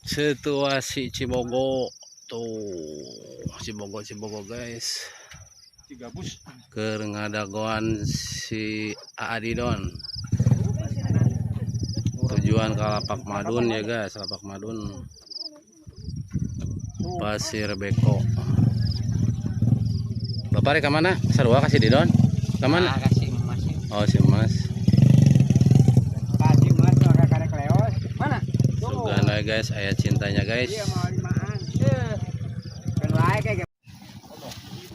Situasi Cibogo tuh, Cibogo Cibogo guys. Keur ngadagoan si Adidon. Tujuan ke Lapak Madun ya guys, Lapak Madun. Pasir Beko. Bapak rek ka mana? Sarua ka si Didon? Ka mana? Oh, si Mas. Sugan guys, ayah cintanya guys.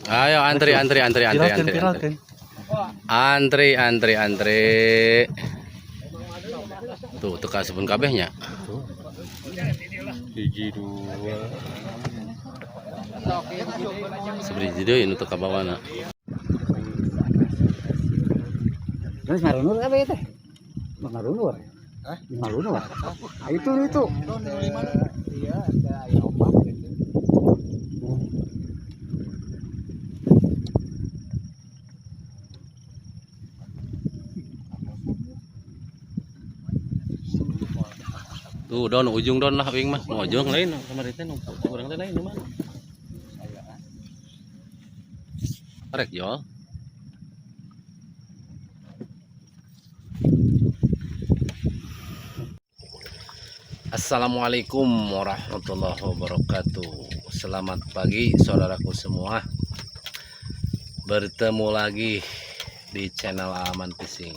Ayo antri antri antri antri antri antri. Antri antri antri. Tuh teka sebun kabehnya. Hiji dua. Seberiji deui nu teu kabawana. Terus marunur apa ya teh? Marunur. Hah? Marunur. Ah, itu. Iya, ada aya obat gitu. Tuh don ujung don lah wing mah. Nu ujung lain kamari teh nu urang teh lain nu mana? Rek jol. Assalamualaikum warahmatullahi wabarakatuh. Selamat pagi saudaraku semua. Bertemu lagi di channel Aman Fishing.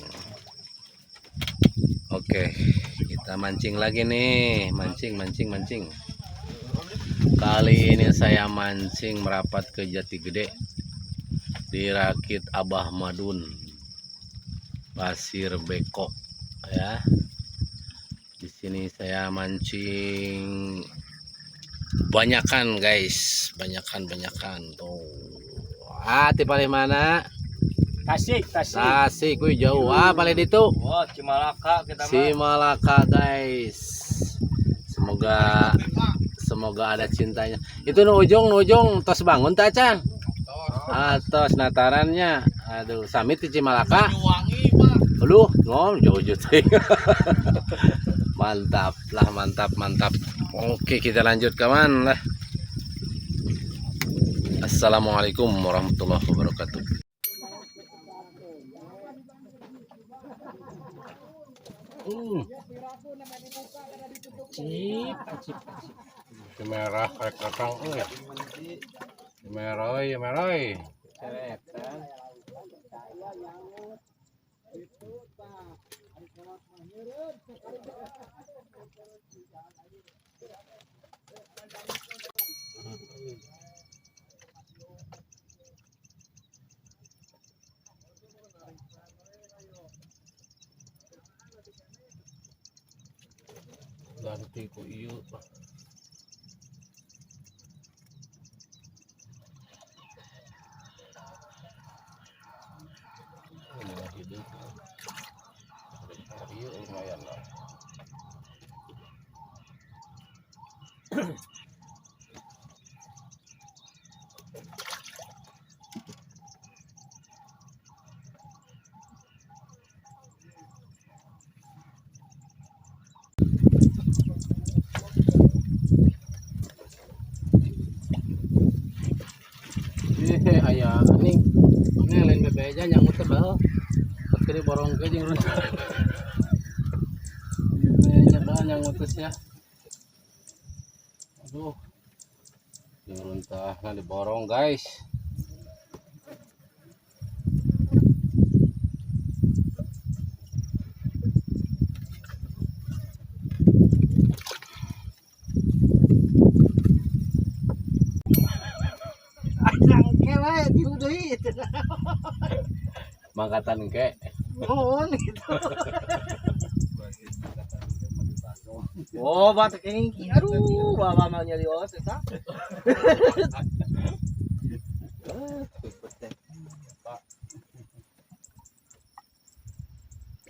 Oke, kita mancing lagi nih. Mancing, mancing, mancing. Kali ini saya mancing merapat ke Jati Gede di rakit Abah Madun, Pasir Beko ya. Di sini saya mancing banyakan guys, banyakan tuh. Ah, ti paling mana? Tasik, Tasik. Tasik, wih jauh. Ah, paling itu. Wah, Cimalaka kita mah. Cimalaka guys. Semoga semoga ada cintanya. Itu nu ujung tos bangun tak can? Atos natarannya. Aduh, samit di Cimalaka. Aduh, ngom jauh-jauh. Mantap lah, mantap, mantap. Oke, kita lanjut kawan lah. Assalamualaikum warahmatullahi wabarakatuh. Cip, cip, cip. Merah kayak kacang euy. Merah, merah. Ceretan. Ganti ku ieu. Iya lumayan lah. Aya nih, ini lain bebeja nyanggut tebal. Kiri borong ke jeung runtah. Bebeja bahan yang ngutus ya. Aduh. Jeung runtahna diborong guys. Mangkatan ke. Nuhun gitu. Oh, batak kengki. Aduh, bawa mau nyari os eta.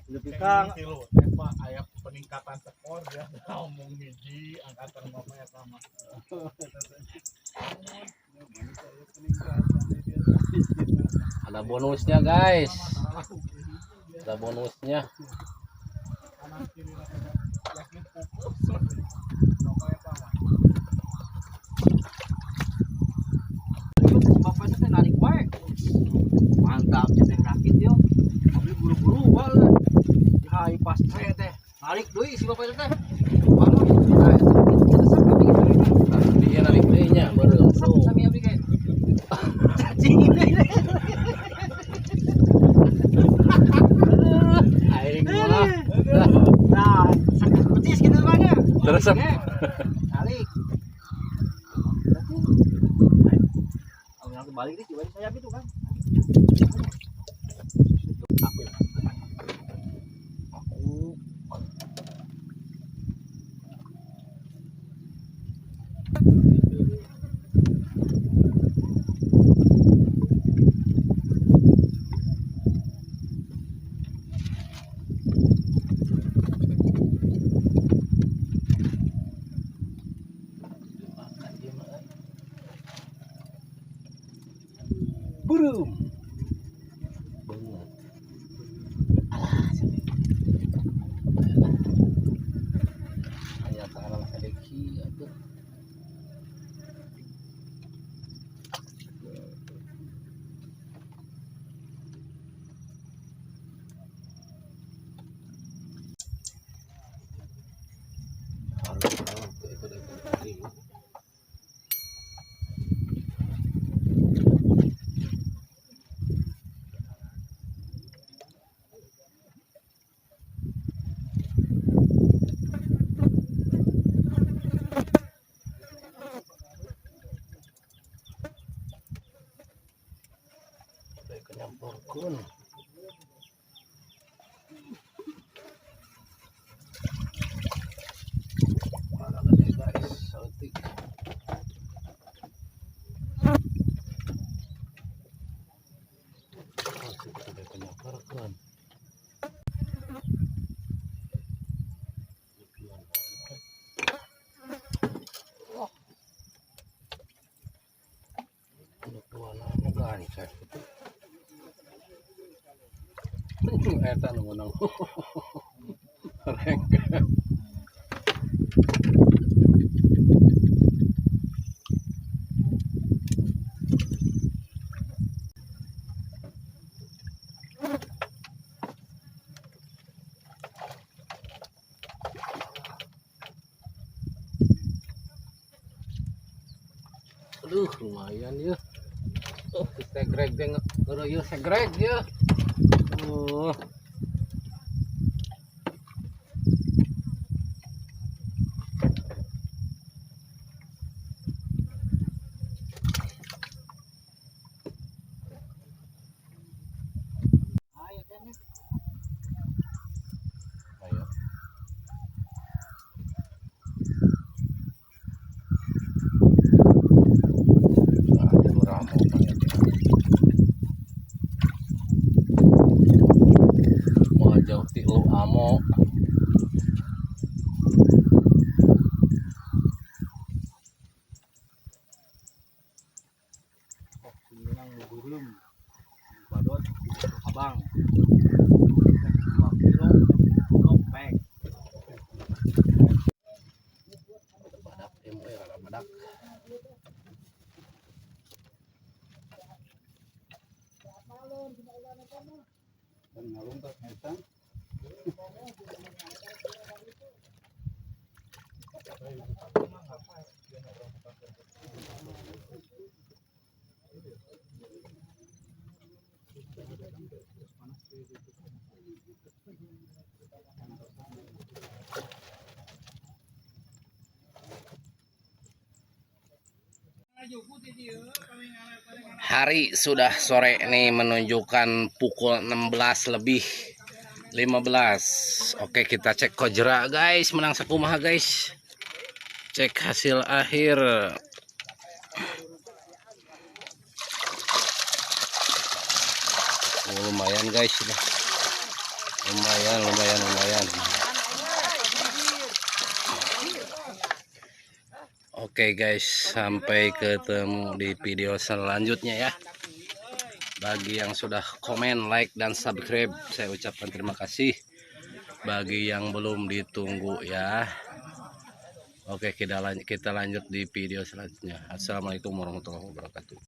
Lebih kang Pak, aya peningkatan skor ya. Ngomong hiji angkatan mama ya sama. Ada bonusnya guys. Ada bonusnya. Kanan kiri yakin pupus. Bapaknya teh narik wae. Mantap teh rakit yo. Abdi buru-buru wae. Hai pas teh narik deui si bapaknya teh. Bangun. Nah, resep abdi gitu. Dia narik deui nya baru. Resep sami abdi kayak cacing. Aing mah. Nah, sakit petis gitu kan ya. Teresep. Tarik. Aku balik deh, coba saya itu kan. Aku Burum. Banget. Alah, sampai. Aya tangan sadeki atuh. Nyampurkeun. Parah gede guys, saeutik. Oh, gede nyampurkeun. Wah. Guys, eta nu meunang. Rengke. Aduh, lumayan ya. Oh, segreg deh, aduh, segreg ya. Ayo. Wah, jauh ti lu amo. Minang gurum badot abang 2 kilo lopek. Badak ya, badak. Hari sudah sore nih, menunjukkan pukul 16.15. Oke, kita cek kojra guys, menang sakumaha guys. Cek hasil akhir. Oh, lumayan guys, lumayan, lumayan, lumayan. Oke guys, sampai ketemu di video selanjutnya ya. Bagi yang sudah komen, like, dan subscribe, saya ucapkan terima kasih. Bagi yang belum ditunggu ya. Oke, kita lanjut di video selanjutnya. Assalamualaikum warahmatullahi wabarakatuh.